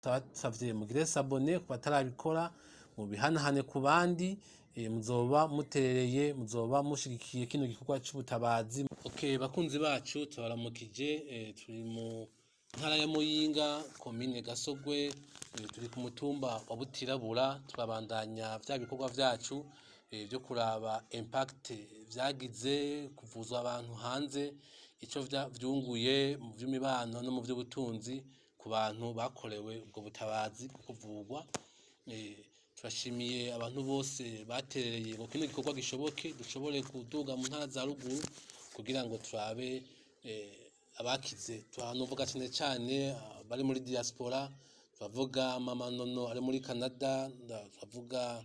Turabasavye mugire s'abonner ku batarabikora, mubihanahane ku bandi, muzoba muterereye, muzoba mushigikiye kino gikorwa c'ubutabazi. Okay, bakunzi bacu, tubaramukije. Turi mu ntara ya Muyinga, komine Gasogwe, turi ku mutumba wa Butirabura. Turabandanya vya bikorwa vyacu vyo kuraba impact vyagize kuvuzwa abantu hanze, ico vyunguye mu vy'imibano no mu vy'ubutunzi ku bantu bakorewe ubwo butabazi bwo kuvurwa. Turashimiye abantu bose baterereye ngo kino gikorwa gishoboke, dushobore kuduga mu ntara za ruguru kugira ngo turabe abakize. Turanovuga cane cane bari muri diaspora, turavuga Mama Nono ari muri Canada, turavuga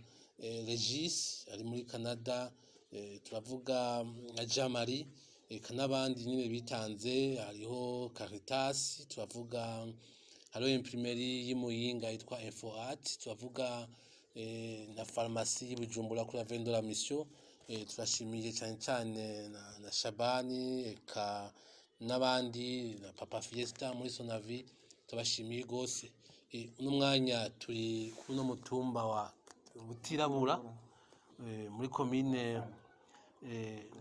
Regis ari muri Canada, turavuga na Jean Marie, eka n'abandi nyene bitanze. Hariho Caritas, turavuga hariho imprimerie y'i yitwa Infoat, turavuga na farumasi y'i Bujumbura kuri Avenue de la Mission. Turashimiye cane cane na Shabani, eka n'abandi, na Papa Fiesta muri Sonavi, tubashimiye gose. Uno mwanya turi kuno mutumba wa Butirabura, muri komine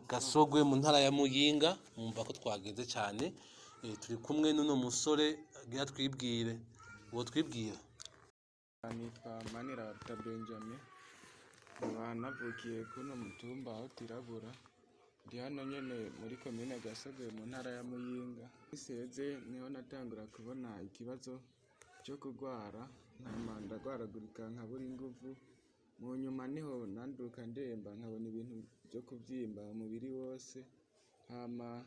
Gasogwe, mu ntara ya Muyinga. Mwumva ko twageze cane. Turi kumwe n'uno musore agira twibwire. Uwo twibwira? Nitwa Maniraruta Benjamin, nkaba navukiye kuno mutumba wa Butirabura, ndi hano nyene muri komine Gasogwe, mu ntara ya Muyinga. Iseze niho natangura kubona ikibazo cyo kurwara, nkama ndagwaragurika, nkabura inguvu. Mu nyuma niho nanduka ndemba, nkabona ibintu vyo kuvyimba umubiri wose, hama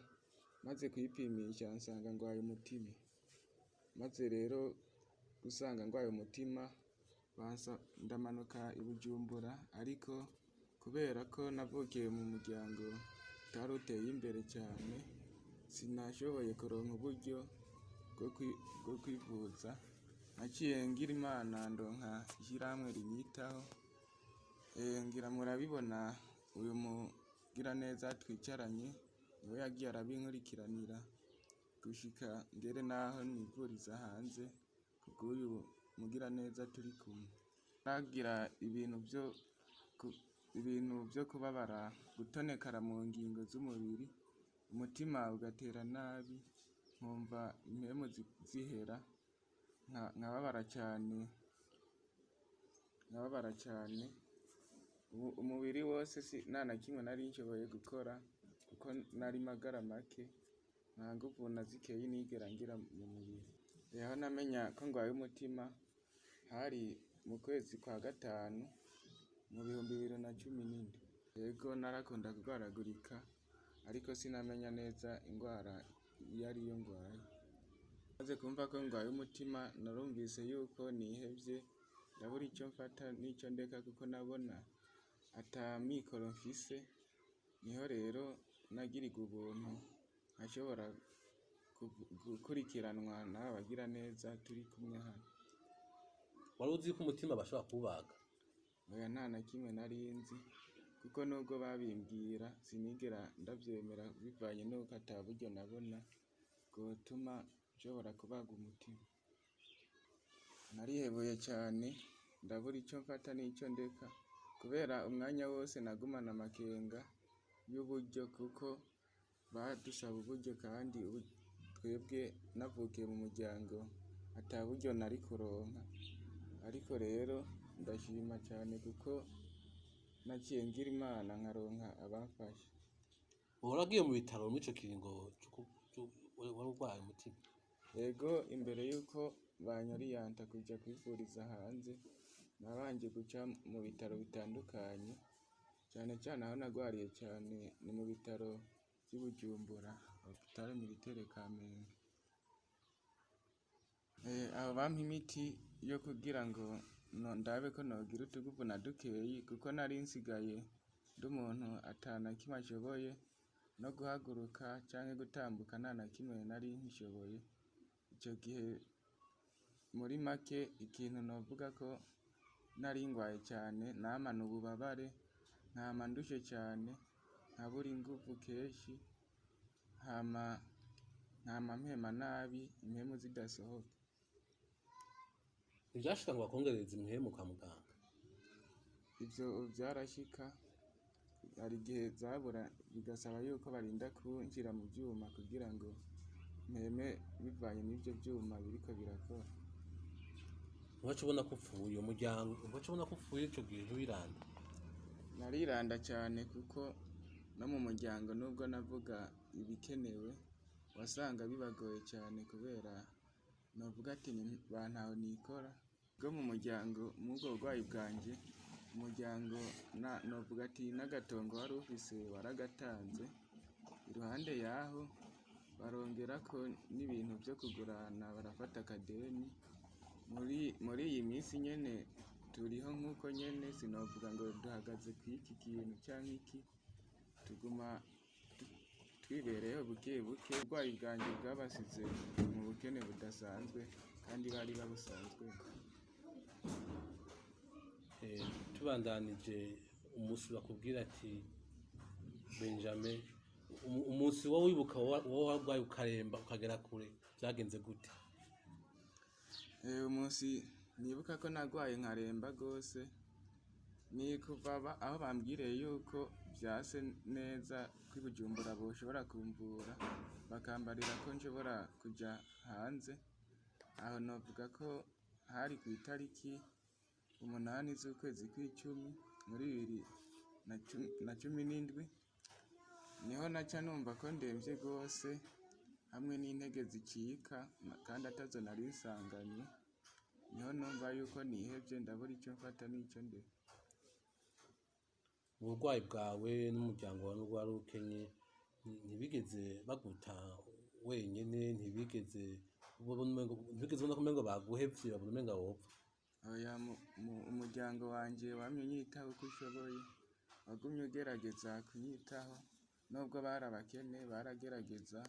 maze kwipimisha nsanga ngwaye umutima. Maze rero gusanga ngwaye umutima, bansa ndamanuka i Bujumbura, ariko kubera ko navukiye mu muryango utari uteye imbere cyane, sinashoboye kuronka uburyo bwo kwivuza. Naciye ngira Imana ndonka ishyirahamwe rinyitaho. Ngira murabibona, uyu mugiraneza twicaranye niwe yagiye arabinkurikiranira gushika ngere naho nivuriza hanze kubw'uyu mugiraneza turi kumwe. Nagira ibintu vyo kubabara, gutonekara mu ngingo z'umubiri, umutima ugatera nabi, nkumva impemu zihera, nkababara cane, nkababara cane umubiri wose. Nta na kimwe nari nshoboye gukora kuko nari magara make, nta nguvu na zikeyi nigera ngira mu mubiri. Aho namenya ko ngwaye umutima hari mu kwezi kwa gatanu mu 2017. Yego, narakunda kurwaragurika, ariko sinamenya neza ingwara iyo ariyo ngwaye. Maze kumva ko ngwaye umutima, narumvise yuko nihevye, ndabura ico mfata n'ico ndeka, kuko nabona ata mikoro mfise. Niho rero nagirirwa ubuntu nkashobora gukurikiranwa n'aba bagiraneza turi kumwe hano. Wari uzi ko umutima bashobora kuwubaga? Oya, nta na kimwe nari nzi, kuko nubwo babimbwira sinigera ndavyemera, bivanye n'uko ata buryo nabona bwotuma nshobora kubaga umutima. Narihebuye cane, ndabura ico mfata n'ico ndeka, kubera umwanya wose nagumana amakenga y'uburyo, kuko badusaba uburyo kandi twebwe navukiye mu muryango ata buryo nari kuronka. Ariko rero ndashima cane kuko naciye ngira Imana nkaronka abamfasha. Waragiye mu bitaro muri ico kiringo wari urwaye umutima? Ego, imbere yuko banyoriyanta kuja kwivuriza hanze, nabanje guca mu bitaro bitandukanye, cane cane aho nagwariye cane ni mu bitaro vy'i Bujumbura, Hôpital Militaire Kamenge. Aho bampa imiti yo kugira ngo ndabe ko nogira utuguvu na dukeyi, kuko nari nsigaye ndi umuntu ata na kimwe ashoboye, no guhaguruka canke gutambuka nta na kimwe nari nkishoboye. Ico gihe, muri make, ikintu novuga ko nari ngwaye cane, namana ububabare, nkama ndushe cane, nkabura inguvu kenshi, hama nkama mpema nabi, impemu zidasohoka. Ntivyashika ngo bakongerereze impwemu kwa muganga? Ivyo vyarashika, hari igihe zabura bigasaba yuko barinda kunshira mu vyuma kugira ngo mpeme bivanye n'ivyo vyuma biriko birakora. Ntiwaca ubona ko upfuye umuryango, ntiwaca ubona ko upfuye ico gihe ntiwiranda? Nariranda cane kuko no mu muryango nubwo navuga ibikenewe wasanga bibagoye cane kubera novuga ati ba ntaho nikora. Bwo mu muryango mw'ubwo burwayi bwanje, umuryango novuga ati n'agatongo wari ufise waragatanze, iruhande yaho barongerako n'ibintu vyo kugurana barafata akadeni. Muri iyi minsi nyene turiho nk'uko nyene, sinovuga ngo duhagaze kw'iki kintu canke iki, tuguma twibereyeho buke buke. Uburwayi bwanje bwabasize mu bukene budasanzwe kandi bari babusanzwe. Tubandanije, umunsi bakubwira ati Benjamin, umunsi wowe wibuka wowe warwaye ukaremba ukagera kure, vyagenze gute? Umunsi nibuka ko nagwaye nkaremba gose ni kuva aho bambwiriye yuko vyase neza ko i Bujumbura boshobora kumvura, bakambarira ko nshobora kuja hanze. Aho novuga ko hari kw'itariki 8 z'ukwezi kw'icumi muri 2017, niho naca numva ko ndemvye gose hamwe n'intege zicika kandi atazo nari nsanganywe, niho numva yuko nihevye ndabura ico mfata n'ico ndeka. Uburwayi bwawe n'umuryango wawe nubwo wari ukenye, ntibigeze baguta wenyene, ntibigeze ubona ko umengo baguhevye, babona umenga wopfa? Oya, umuryango wanje wamye unyitaho uko ushoboye, wagumye ugerageza kunyitaho nubwo bari abakene baragerageza,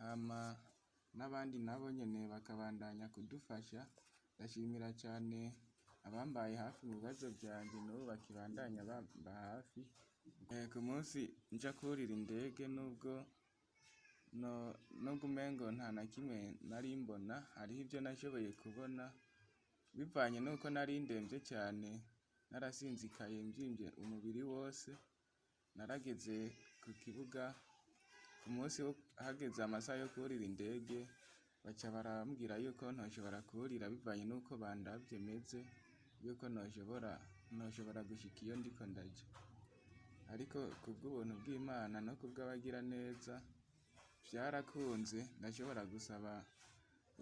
hama n'abandi nabo nyene bakabandanya kudufasha. Ndashimira cane abambaye hafi mu bibazo vyanje n'ubu bakibandanya bamba hafi. Ku munsi nja kurira indege, nubwo nubwo umengo nta na kimwe nari mbona, hariho ivyo nashoboye kubona bivanye nuko nari ndemvye cane, narasinzikaye mvyimvye umubiri wose. Narageze ku kibuga ku munsi hageze amasaha yo kurira indege, baca barambwira yuko ntoshobora kurira bivanye nuko bandavye meze, yuko ntoshobora gushika iyo ndiko ndaja. Ariko kubw'ubuntu bw'Imana no kubw'abagira neza vyarakunze, ndashobora gusaba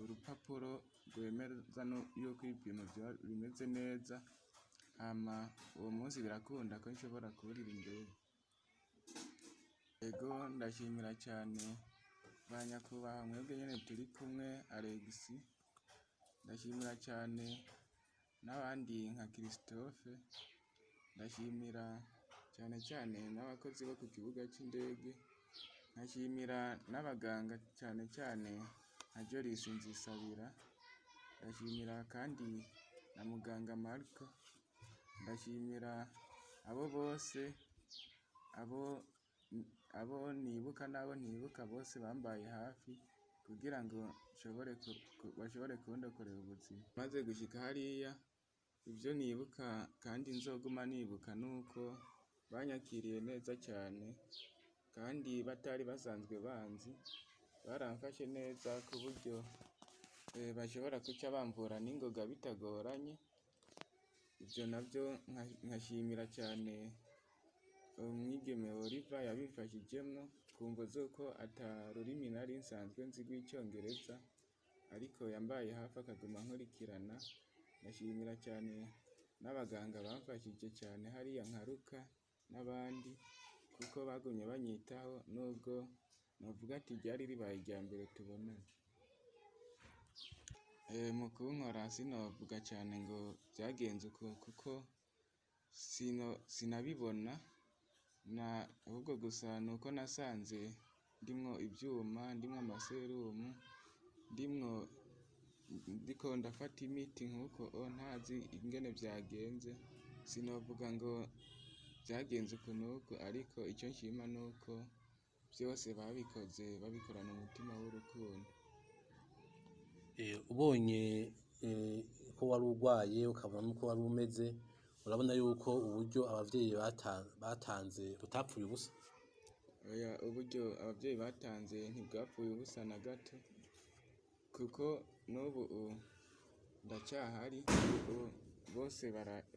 urupapuro rwemeza yuko ibipimo bimeze neza, hama uwo munsi birakunda ko nshobora kurira indege. Ego, ndashimira cane ba nyakubahwa mwebwe nyene turi kumwe Alex, ndashimira cane n'abandi nka Christophe, ndashimira cane cane n'abakozi bo ku kibuga c'indege, nkashimira n'abaganga cane cane nka Jolis Nzisabira, ndashimira kandi na muganga Marco, ndashimira abo bose, abo nibuka n'abo ntibuka bose bambaye hafi kugira ngo bashobore kundokorera ubuzima. Maze gushika hariya, ivyo nibuka kandi nzoguma nibuka nuko banyakiriye neza cane kandi batari basanzwe banzi, baramfashe neza ku buryo bashobora guca bamvura n'ingoga bitagoranye. Ivyo navyo nkashimira cane umwigeme Oliva yabimfashijemwo ku mvo z'uko ata rurimi nari nsanzwe nzi rw'icongereza, ariko yambaye hafi akaguma ankurikirana. Ndashimira cane n'abaganga bamfashije cane hariya nka Luka n'abandi, kuko bagumye banyitaho nubwo novuga ati ryari ribaye irya mbere tubonanye. Mu kunkora sinovuga cane ngo vyagenze uko, kuko sinabibona, ahubwo gusa nuko nasanze ndimwo ivyuma, ndimwo amaserumu, ndimwo ndiko ndafata imiti nkuko ntazi ingene vyagenze. Sinovuga ngo vyagenze uku n'uku, ariko ico nshima nuko vyose babikoze babikorana umutima w'urukundo. Ubonye Uko wari urwaye ukabona n'uko wari umeze, urabona yuko uburyo abavyeyi batanze butapfuye ubusa? Oya, uburyo abavyeyi batanze ntibwapfuye ubusa na gato, kuko n'ubu ndacyahari. Bose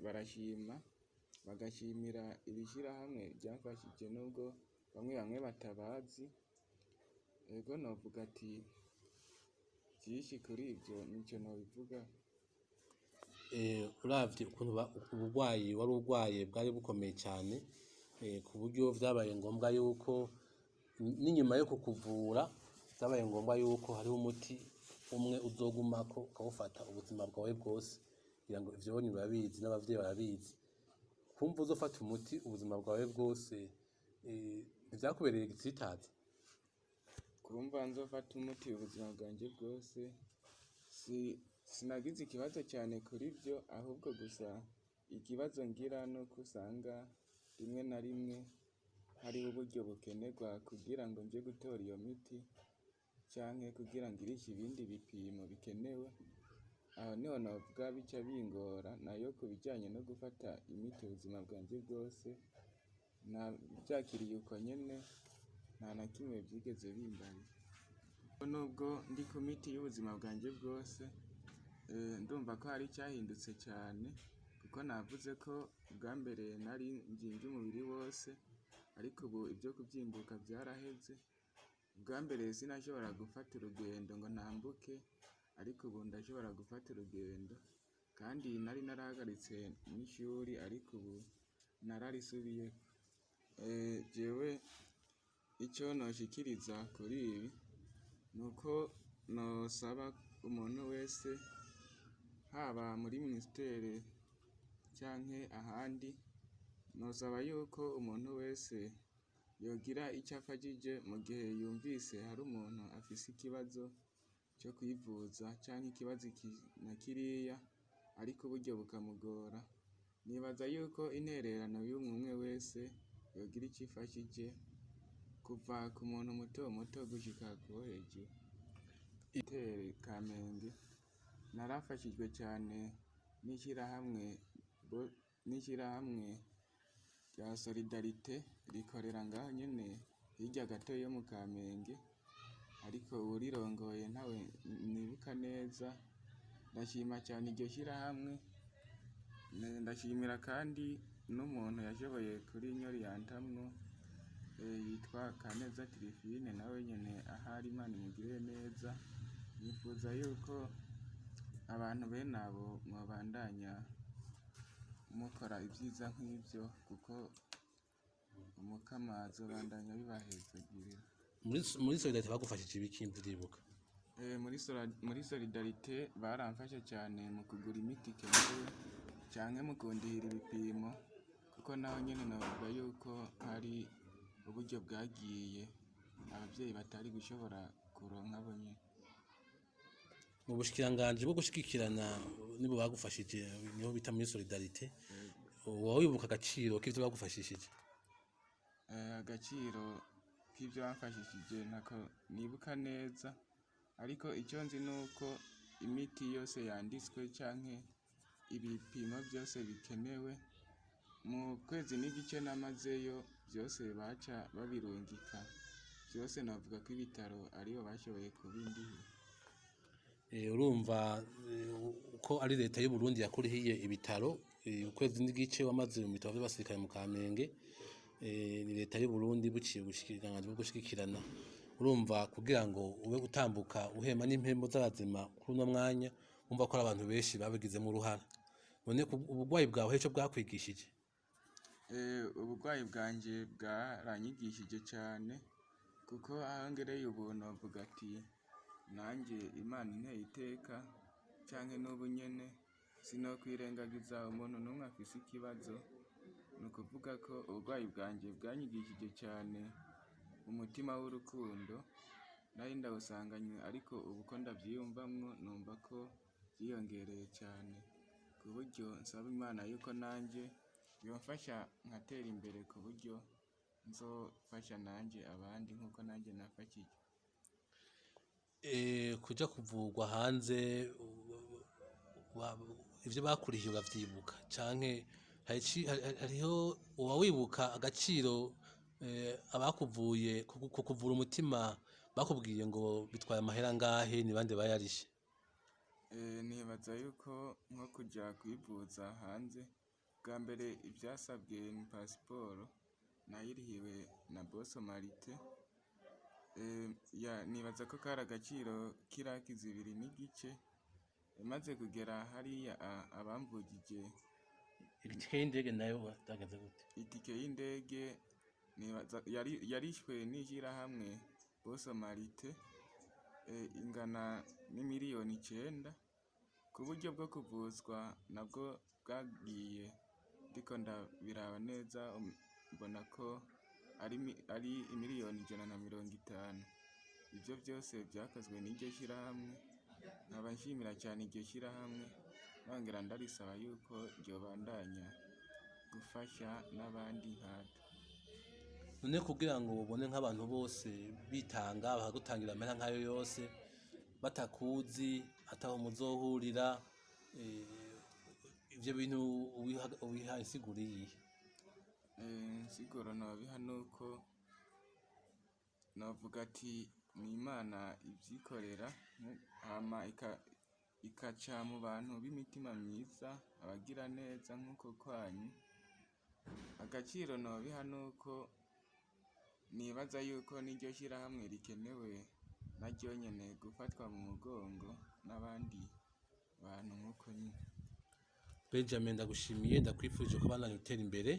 barashima, bagashimira iri shyirahamwe ryamfashije, nubwo bamwe bamwe batabazi. Ego, novuga ati vyinshi kuri ivyo nico nobivuga. Uravye ukuntu uburwayi wari urwaye bwari bukomeye cane, ku buryo vyabaye ngombwa yuko n'inyuma yo kukuvura vyabaye ngombwa yuko hariho umuti umwe uzogumako ukawufata ubuzima bwawe bwose, kugira ngo ivyo bonye urabizi n'abavyeyi barabizi. Kumva uzofata umuti ubuzima bwawe bwose, ntivyakubereye igitsitaza? Kumva nzofata umuti ubuzima bwanje bwose, si sinagize ikibazo cyane kuri byo, ahubwo gusa ikibazo ngira nuko usanga rimwe na rimwe hariho uburyo bukenerwa kugira ngo nje gutora iyo miti canke kugira ngirishe ibindi bipimo bikenewe. Aho niho novuga bica bingora. Nayo ku bijanye no gufata imiti ubuzima bwanje bwose, navyakiriye uko nyene, nta na kimwe vyigeze bimbarira. Nubwo ndi ku miti y'ubuzima bwanje bwose, ndumva ko hari icyahindutse cyane, kuko navuze ko ubwa mbere nari mvyimvye umubiri wose, ariko ubu ibyo kuvyimbuka vyaraheze. Ubwa mbere sinashobora gufata urugendo ngo ntambuke, ariko ubu ndashobora gufata urugendo. Kandi nari narahagaritse n'ishuri, ariko ubu nararisubiyeko. Jewe icyo noshikiriza kuri ibi nuko nosaba umuntu wese, haba muri ministere canke ahandi, nosaba yuko umuntu wese yogira icyo afashije mu gihe yumvise hari umuntu afise ikibazo cyo kwivuza canke ikibazo iki na kiriya, ariko uburyo bukamugora. Nibaza yuko intererano y'umwe umwe wese yogira icyo ifashije, kuva ku muntu muto muto gushika kuwo hejuru. Itere Kamenge narafashijwe cyane n'ishyirahamwe n'ishyirahamwe rya Solidarite rikorera ngaho nyene hirya gato yo mu Kamenge, ariko uwurirongoye ntawe nibuka neza. Ndashima cyane iryo shyirahamwe, ndashimira kandi n'umuntu yashoboye kurinyoriyantamwo, yitwa Kaneza Tirifine, nawe nyene ahari Imana imugirire neza. Nifuza yuko abantu bene abo mwobandanya mukora ibyiza nk'ibyo, kuko Umukama azobandanya bibahezagirira. Muri Solidarite bagufashije ibiki uribuka? Muri Solidarite baramfasha cyane mu kugura imiti ikenewe canke mu kundihira ibipimo, kuko naho nyene novuga yuko hari uburyo bwagiye abavyeyi batari gushobora kuronka bo nyene. Mu bushikiranganji bwo gushigikirana nibo bagufashije, niho bita muri Solidarite. Woba wibuka agaciro k'ivyo bagufashishije? Agaciro k'ivyo bamfashishije ntako nibuka neza, ariko icyo nzi nuko imiti yose yanditswe canke ibipimo byose bikenewe, mu kwezi n'igice namazeyo byose baca babirungika byose. Navuga ko ibitaro aribo bashoboye kubindihira. Urumva uko ari leta y'u Burundi yakurihiye ibitaro, ukwezi n'igice wamaze mu bitaro vy'abasirikare mu Kamenge, ni leta y'u Burundi buciye ubushikiranganji bwo gushigikirana. Urumva kugira ngo ube utambuka uhema n'impembo z'abazima kuri uno mwanya, wumva ko ari abantu benshi babigizemo uruhara. None uburwayi bwawe hari ico bwakwigishije? Uburwayi bwanje bwaranyigishije cyane, kuko aho ngereye ubu novuga ati nanjye Imana inteye iteka canke n'ubu nyene sinokwirengagiza umuntu n'umwe afise ikibazo. Ni ukuvuga ko uburwayi bwanje bwanyigishije cyane umutima w'urukundo nari ndawusanganywe, ariko ubu ko ndavyiyumvamwo numva ko vyiyongereye cyane, ku buryo nsaba Imana yuko nanjye yomfasha nkatera imbere, ku buryo nzofasha nanjye abandi nk'uko nanjye nafashijwe. Kuja kuvurwa hanze. ivyo bakurihiye uravyibuka canke hariho uba wibuka agaciro abakuvuye kukuvura umutima bakubwiye ngo bitwaye amahera angahe, ni bande bayarishe? Nibaza yuko nko kuja kwivuza hanze, bwa mbere ivyasabwe ni pasiporo, nayirihiwe na Boso Marite. Nibaza ko kari agaciro k'iraki zibiri n'igice. Maze kugera hariya abamvugije. Itike y'indege nayo byagenze gute? Itike y'indege nibaza yarishwe n'ishirahamwe Boso Marite, ingana n'imiliyoni 9. Ku buryo bwo kuvuzwa nabwo bwagiye, ndiko ndabiraba neza mbona ko ari imiliyoni 150. Ivyo vyose vyakozwe n'iryo shirahamwe, nkaba nshimira cyane iryo shirahamwe, nongera ndarisaba yuko ryobandanya gufasha n'abandi nkatwe. None kugira ngo ubone nk'abantu bose bitanga bakagutangira amahera nk'ayo yose batakuzi, ataho muzohurira, ivyo bintu ubiha insiguro iyihe? Insiguro nobiha nuko novuga ati ni Imana ivyikorera, hama ikaca mu bantu b'imitima myiza, abagira neza nk'uko kwanyu. Agaciro nobiha nuko nibaza yuko n'iryo shirahamwe rikenewe naryo nyene gufatwa mu mugongo n'abandi bantu nk'uko nyene. Benjamin, ndagushimiye, ndakwifurije kubandanya utera imbere.